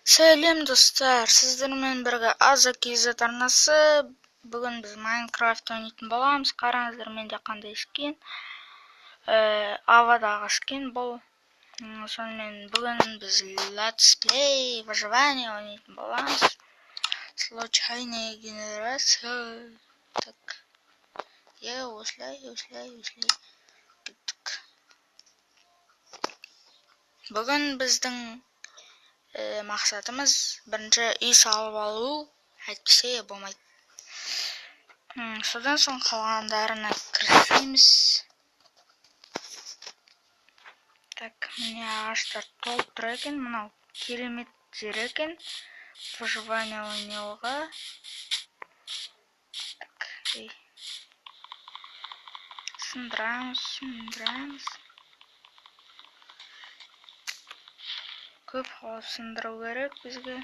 Сәлем достар, сіздермен бірге Аза KZ арнасы. Бүгін біз Майнкрафт ойнайтын боламыз. Қараңыздар, менде қандай скин. Авадағы скин бұл. Сонымен бүгін біз Let's Play выживание ойнайтын боламыз. Случайная генерация. Так. Я осылай, осылай, осылай. Кеттік. Бүгін біздің мақсатымыз бірінші үй салып алу, әйтпесе болмайды. Содан соң қалғандарына кірісеміз. Так, міне ағаштар толып тұр екен. Мынау керемет жер екен выживание ойнауға. Так, ей. Сындырамыз, сындырамыз. Көп қылып сындыру керек бізге.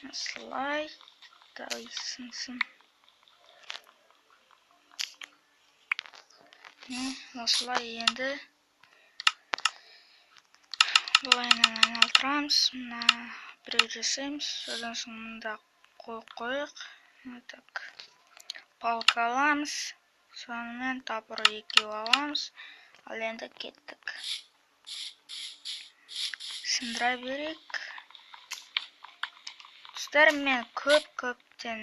Осылай. Давай, сынсын. Міне, осылай енді былайынан айналдырамыз. Мына біреу жасаймыз. Содан соң мында қойып қояйық. Так. Палка аламыз. Сонымен топор екеу аламыз. Ал енді кеттік. Сындыра берейік. Достар, мен көп-көптен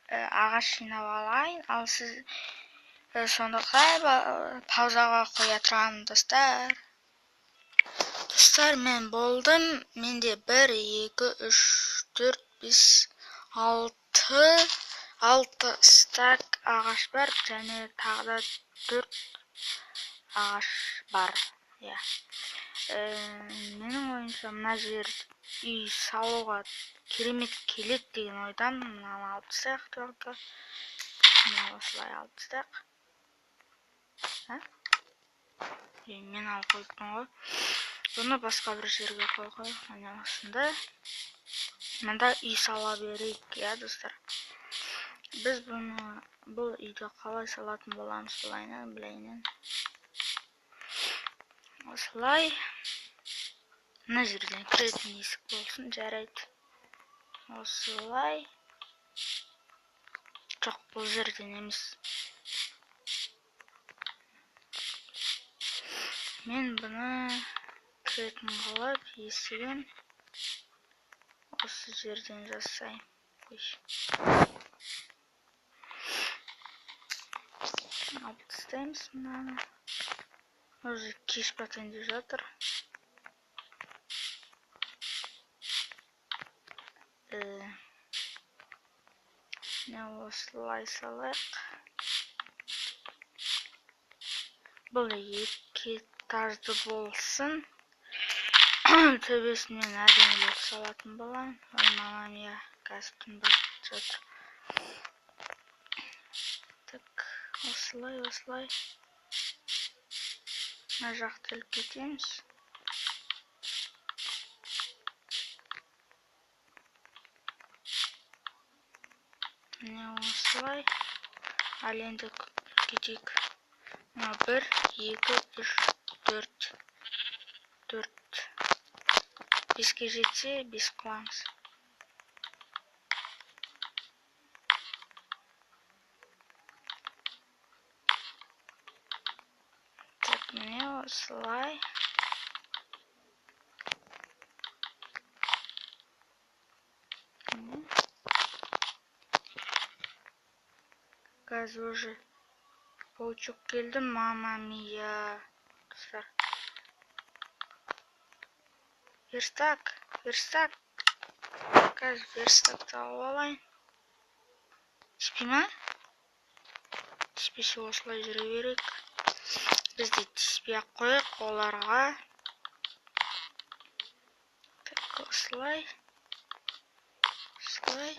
ағаш жинап алайын. Ал сіз сондықтан паузаға қоя тұрамын, достар. Достар, мен болдым. Менде 1, 2, 3, 4, 5, 6, 6 стак ағаш бар, және тағы да 4 ағаш бар. Иә. Менің ойымша мына жер үй салуға керемет келеді деген ойдамын. Мынаны алып тастайық только. Мына осылай алып тастайық. А? Мен алып қойыппын ғой. Бұны басқа бір жерге қойып қояйық. Міне осында. Мында үй сала берейік, иә, достар. Біз бұл үйді қалай салатын боламыз, былайынан, былайынан. Осылай. Мына жерден кіретін есік болсын, жарайды. Осылай. Жоқ, бұл жерден емес. Мен бұны кіретін қылып есігін осы жерден жасаймын. Ой. Алып тастаймыз мынаны. Уже кеш батайын деп жатыр. Міне осылай салайық. Бұл екі этажды болсын. Төбесінен әдемілеп салатын боламын. Ой, мама мия, қазір түн батып жатыр. Так, осылай, осылай. Мына жақты іліп кетеміз. Міне осылай. Ал енді кетейік. Мына 1, 2, 3, 4. 4. 5-ке жетсе, 5 қыламыз. Так, міне осылай. Міне. Қазір уже паучок келді, мама мия. Достар. Верстак, верстак. Қазір верстакты алып алайын. Түспей ма? Түспесе осылай жүре берейік. Біз де түспей ақ қояйық оларға. Так, осылай. Осылай.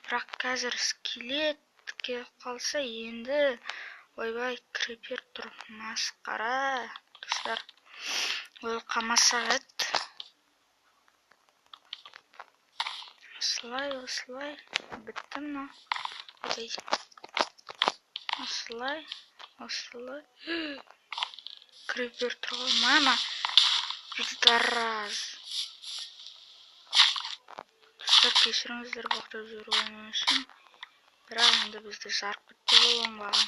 Бірақ қазір скелет келіп қалса енді, ойбай, крипер тұр. Масқара, достар. Өліп қалмасақ еді. Осылай, осылай. Бітті мынау. Ой. Осылай. Осылай. Крипер тұр ғой. Мама. Пидорас. Достар, кешіріңіздер боқтап жібергенім үшін. Бірақ енді бізді жарып кетті ғой оңбаған.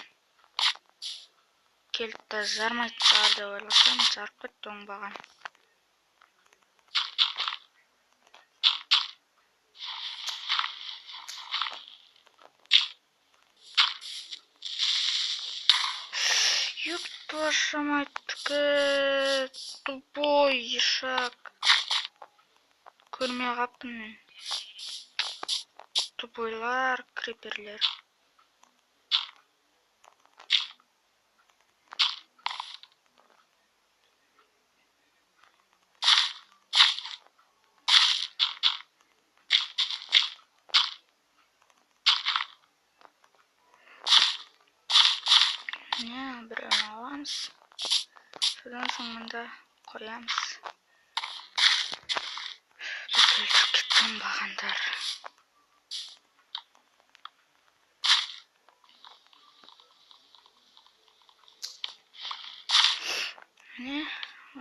Келіп та жармайтын шығар деп ойласам, жарып кетті оңбаған. Ёб вашу мать, тупой ешак. Көрмей қалыппын мен. Тупойлар, криперлер. Міне, біреуін аламыз. Содан соң мында қоямыз. Біз өлтіріп кетті оңбағандар. Міне,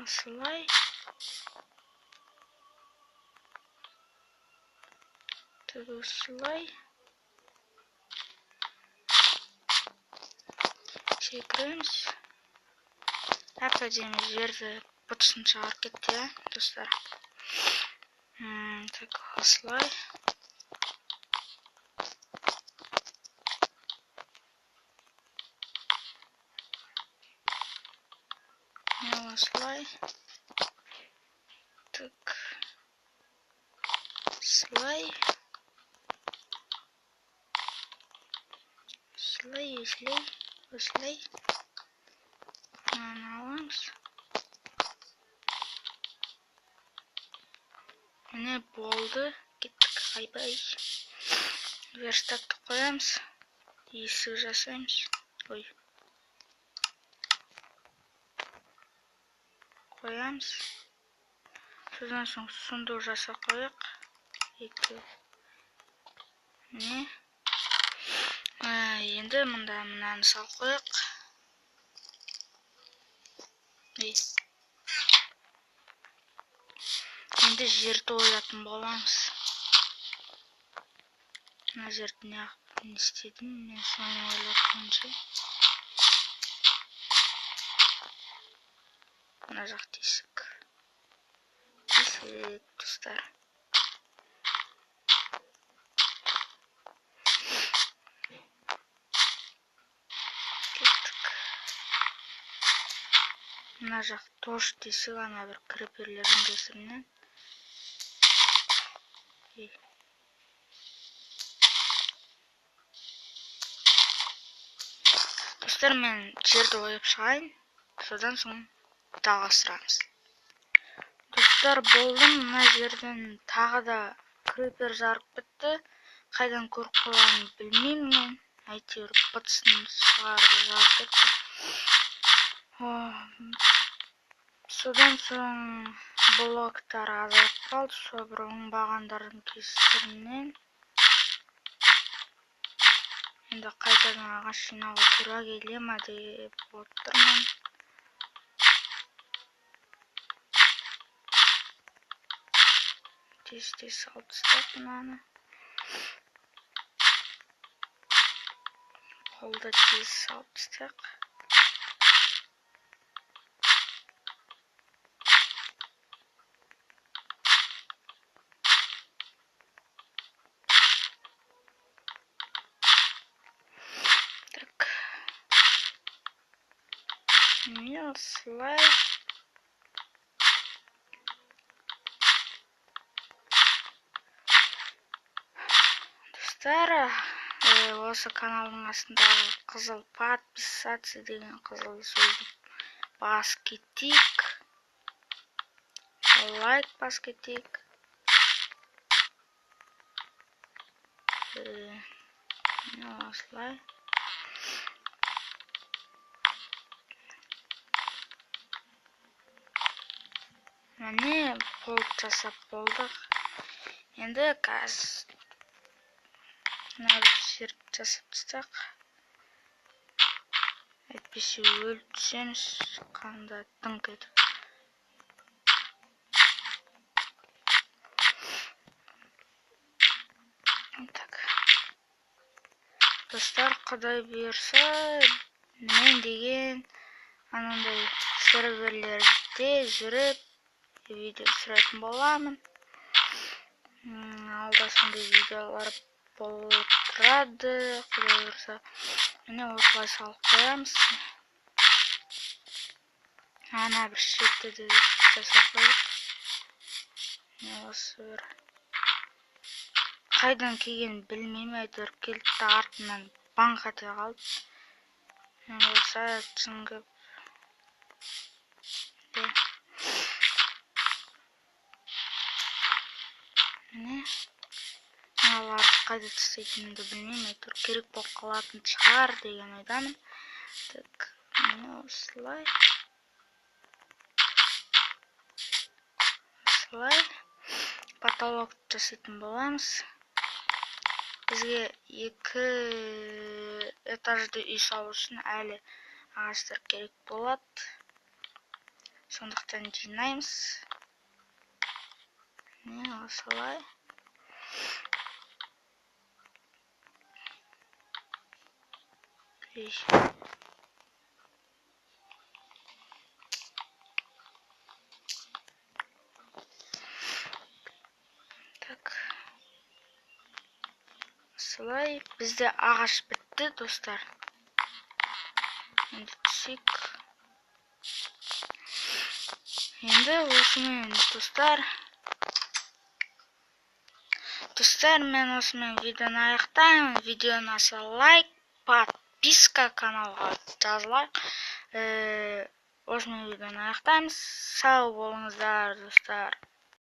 осылай. Так, осылай. Секіреміз. Әп-әдемі жерді бытысын шығарып кетті, иә, достар. Так, осылай. Міне, осылай. Так. Осылай. Осылай, осылай, осылай. Мынаны аламыз. Міне, болды. Кеттік. Айбай. Верстакты қоямыз. Есік жасаймыз. Ой. Қоямыз. Содан соң сундук жасап қояйық. Екі. Міне. Енді мында мынаны салып қояйық. Ей. Енді жерді оятын боламыз. Мына жерді не істедім мен соны ойлап тұрмын. Мына жақ тесік. Тесік, достар. Кеттік. Мына жақ тоже тесік, ана бір криперлердің кесірінен. Ей. Достар, мен жерді ойып шығайын, содан соң жалғастырамыз. Достар, болдым. Мына жерден тағы да крипер жарып бітті. Қайдан көріп қойғанын білмеймін мен. Әйтеуір бытысын шығарып жарып кетті. Содан соң блоктар азайып қалды. Сол бір оңбағандардың кесірінен. Енді қайтадан ағаш жинауға тура келе ма деп отырмын. Тез-тез салып тастайық мынаны. Қолды тез салып тастайық. Так. Міне осылай. Достар, осы каналдың астындағы қызыл подписаться деген қызыл сөзді бас кетейік. Лайк бас кетейік. Міне осылай. Міне пол жасап болдық. Енді қазір мына бір жер жасап тастайық. Әйтпесе өліп түсеміз қанда дыңқ етіп. Так. Достар, Құдай бұйырса, мен деген анандай серверлерде жүріп видео түсіретін боламын. Алда сондай видеолар болып тұрады, Құдай бұйырса. Міне осылай салып қоямыз. Ана бір шетті де жасап қояйық. Міне осы бір қайдан келгенін білмеймін, әйтеуір келді де артынан баңқ ете қалды. Мен болса түсінгіп. Міне мыналарды қайда тастайтынымды білмеймін, әйтеуір керек болып қалатын шығар деген ойдамын. Так, міне осылай. Осылай потолок жасайтын боламыз. Бізге 2 этажды үй салу үшін әлі ағаштар керек болады. Сондықтан жинаймыз. Міне осылай. Так. Осылай бізде ағаш бітті, достар. Енді түсейік. Енді осымен, достар. Достар, мен осымен видеоны аяқтаймын. Видеоны аса лайк, подписка каналға жазылайық. Осымен видеоны аяқтаймыз. Сау болыңыздар, достар.